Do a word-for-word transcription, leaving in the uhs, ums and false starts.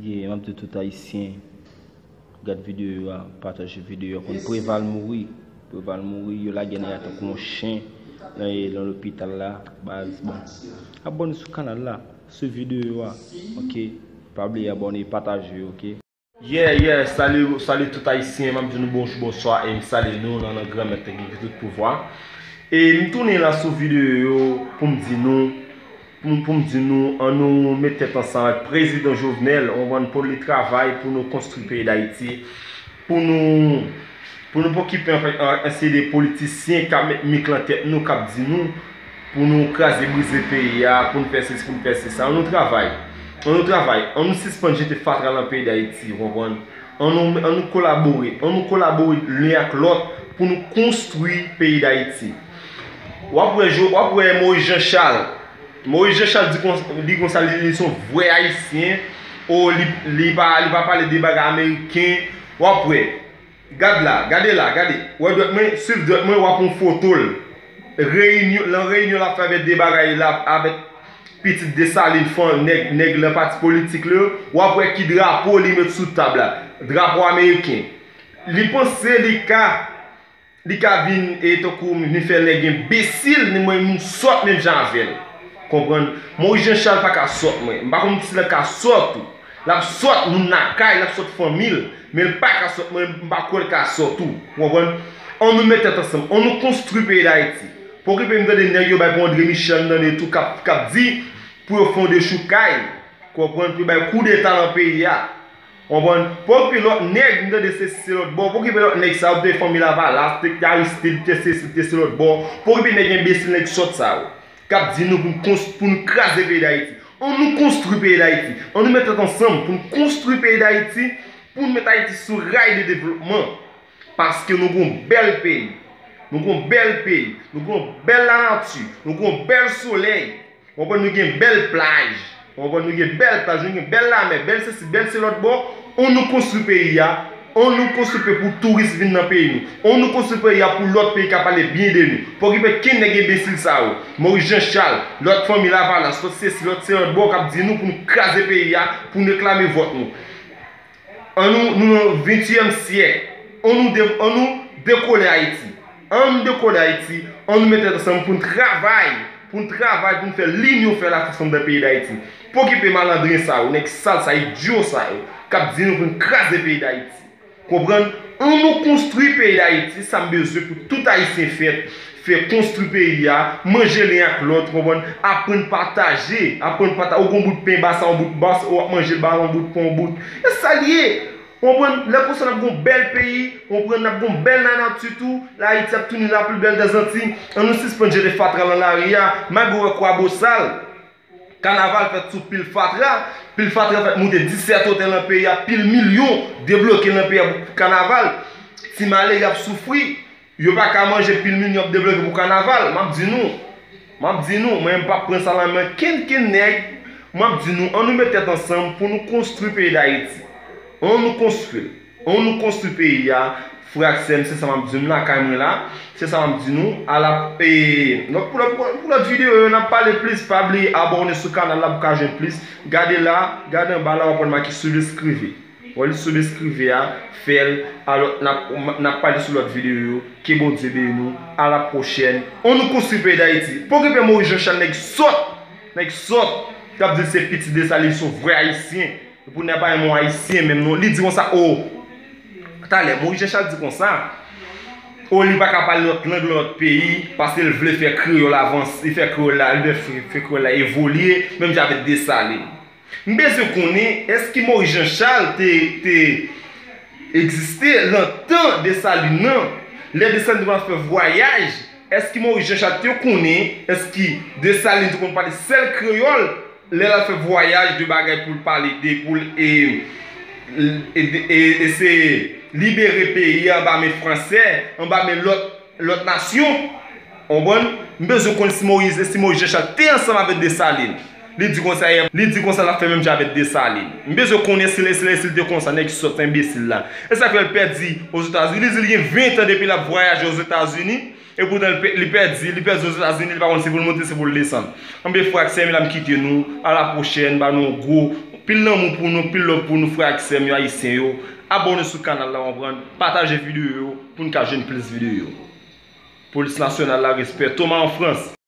Yeah, m ap di tout Ayisyen, gad videyo a, pataje videyo a. Konn Preval mouri. Preval mouri, yo lage nèg la tankou yon chen nan, nan lopital la, baz. Bon, abòne sou kanal la, sou videyo a, oke? Pa bliye abòne, pataje, oke? Yeah, yeah, salut, salut tout Ayisyen, m ap di nou bonjou, bonswa, e m salye nou nan non Granmèt ki gen tout pouvwa. E m tounen la sou videyo pou m di nou, pou, pou m di nou, ann nou met tèt ansanm ak Prezidan Jovenel, ou konprann, pou li travay pou nou konstwi peyi Dayiti, pou nou, pou nou pa okipe anfèt, an, an seri de politisyen k ap met mik lan tèt nou, k ap di nou pou nou kraze brize peyi a, pou nou fè sesi, pou nou fè sesa. Ann nou travay. Ann nou travay. Ann nou sispann jete fatra lan peyi Dayiti, ou konprann? Ann nou, ann nou kolabore. Ann nou kolabore len ak lòt pou nou konstwi peyi Dayiti. W ap wè, w ap wè Moyiz Jan Chal. Moyiz Jan Chal di kon, li konsa, li, li se yon vrè Ayisyen. O, li, li pa, li pa pale de bagay ameriken. W ap wè. Gad la, gade la, gade. Wè dwèt mwen, swiv dwèt mwen, w ap wè yon foto l. Reyinyon, lan reyinyon l ap fè avèk de bagay la, avèk pitit Desalin, fan nèg, nèg lan pati politik li yo, w ap wè ki drapo li met sou tab la. Drapo ameriken. Li panse li ka, li ka vin, e tankou vin fè nèg enbesil, ni mwen moun sòt menm jan avè l. Konprann? Moyiz Jan Chal pa ka sòt mwen. M pa konn si l ka sòt ou. L ap sòt moun lakay, l ap sòt fanmi l. Men l pa ka sòt mwen, m pa kwè l ka sòt ou. Ou konprann? Ann nou met tèt ansanm. Ann nou konstwi peyi Dayiti. Pa okipe m tande nèg yo bay pou André Michel, m tande tou k ap, k ap di pou yo fè yon dechoukay. Konprann? Pou yo bay koudeta lan peyi a. Konprann? Pa okipe lòt nèg, m tande se, se lòt bò. Pa okipe lòt nèg sa yo, te fanmi Lavalas, te Aristide, te se, te se lòt bò. Pa okipe nèg enbesil, nèg sòt sa yo. K ap di nou pou n kons-, pou n kraze peyi Dayiti. Ann nou konstwi peyi Dayiti. Ann nou met tèt ansanm pou n konstwi peyi Dayiti, pou n met Ayiti sou ray de devlopman. Paske nou gon bèl peyi. Nou gon bèl peyi. Nou gon bèl lanati. Nou gon bèl solèy. Ou konprann, nou gen bèl plaj. Ou konprann, nou gen bèl plaj, nou gen bèl lamè, bèl sesi, bèl se lòt bò. Ann nou konstwi peyi a. Ann nou konstwi peyi pou touris vin nan peyi nou. Ann nou konstwi peyi a pou lòt peyi ka pale byen de nou. Pa okipe kenn nèg enbesil sa yo. Moyiz Jan Chal, lòt fanmi Lavalas, lòt sesi, lòt se lòt bò k ap di nou pou nou kraze peyi a, pou nou reklame vòt nou. Ann nou, nou nan ventyèm syèk. Ann nou de-, ann nou dekole Ayiti. Ann nou dekole Ayiti. Ann nou met tèt ansanm pou n travay. Pou n travay, pou n fè linyon, fè lafòs anndan peyi Dayiti. Pa okipe malandren sa yo, nèg sal sa, idyo sa yo, k ap di nou pou n kraze peyi Dayiti. Konprann? Ann nou konstwi peyi Dayiti, sa m bezwen pou tout Ayisyen fè, fè konstwi peyi a, manje len ak lòt, konprann? Aprann pataje, aprann pataje. Ou gon bout pen, ba sa yon bout, ba sa, w ap manje l, ba l yon bout, pran yon bout. E sa l ye. Konprann? Lè konsa n ap gon bèl peyi, konprann, n ap gon bèl lanati tou. Ayiti ap tounen la plus belle des Antilles. Ann nou sispann jete fatra lan lari a. Malgre w wè Kwabosal, kanaval fèt sou pil fatra. Pil fatra fèt moute disèt otèl nan peyi a. Pil milyon debloke nan peyi a pou kanaval. Ti malere ap soufri. Yo pa ka manje, pil milyon ap debloke pou kanaval. M ap di nou. M ap di nou, mwen m p ap pran sa lan men kenn, kenn nèg. M ap di nou, ann nou met tèt ansanm pou nou konstwi peyi Dayiti. Ann nou konstwi l. Ann nou konstwi peyi a. Frè ak sè m, se sa m ap di nou lakay mwen la. Se sa m ap di nou. Ala, e, lòt, pou lòt, pou lòt videyo yo, n ap pale plis. Pa bliye abòne sou kanal la pou ka jwenn plis. Gade la, gade anba la, w ap wè make sibeskrive. Wè li sibeskrive a, fè l. Alò, n ap, n ap pale sou lòt videyo yo. Ke Bondye beni nou. A la pwochèn. Ann nou konstwi peyi Dayiti. Pa okipe Moyiz Jan Chal, nèg sòt. Nèg sòt. K ap di l se pitit Desalin, se yon vrè Ayisyen. Pou n pa yon Ayisyen menm non. Li di konsa, o. Talè, Moyiz Jan Chal di konsa. O, li pa ka pale lòt lang nan lòt peyi, paske l vle fè kreyòl avanse, li fè kreyòl la, li vle fè, fè kreyòl la evolye, menm jan avèk Desalin. M bezwen konnen, èske Moyiz Jan Chal te, te egziste nan tan Desalin nan? Lè Desalin te konn ap fè vwayaj, èske Moyiz Jan Chal te konnen, èske Desalin te konn pale sèl kreyòl? Lè l ap fè vwayaj de bagay pou l pale de, pou l, e, e, e, e se libere peyi a anba men fransè, anba men lòt, lòt nasyon. Konprann? M bezwen konn si Moyiz, si Moyiz Jan Chal te ansanm avèk Desalin. Li di konsa, li di konsa l ap fè menm jan avèk Desalin. M bezwen konnen si l, si l, si l te konsa, nèg sòt enbesil la. E sa k fè l pèdi Ozetazini. Li di li gen ven tan depi l ap vwayaje Ozetazini. E poutan li pè-, li pèdi, li pèdi Ozetazini, li pa konn si pou l monte, si pou l desann. Anben frè ak sè m, la m kite nou. A la pwochèn, ba nou yon gwo Pil lanmou pou nou, pil love pou nou, frè ak sè m yo, ayisyen yo. Abòne sou kanal la, w konprann? Pataje videyo yo pou n ka jwenn plis videyo. Polis nasyonal la, respè. Toma an Frans.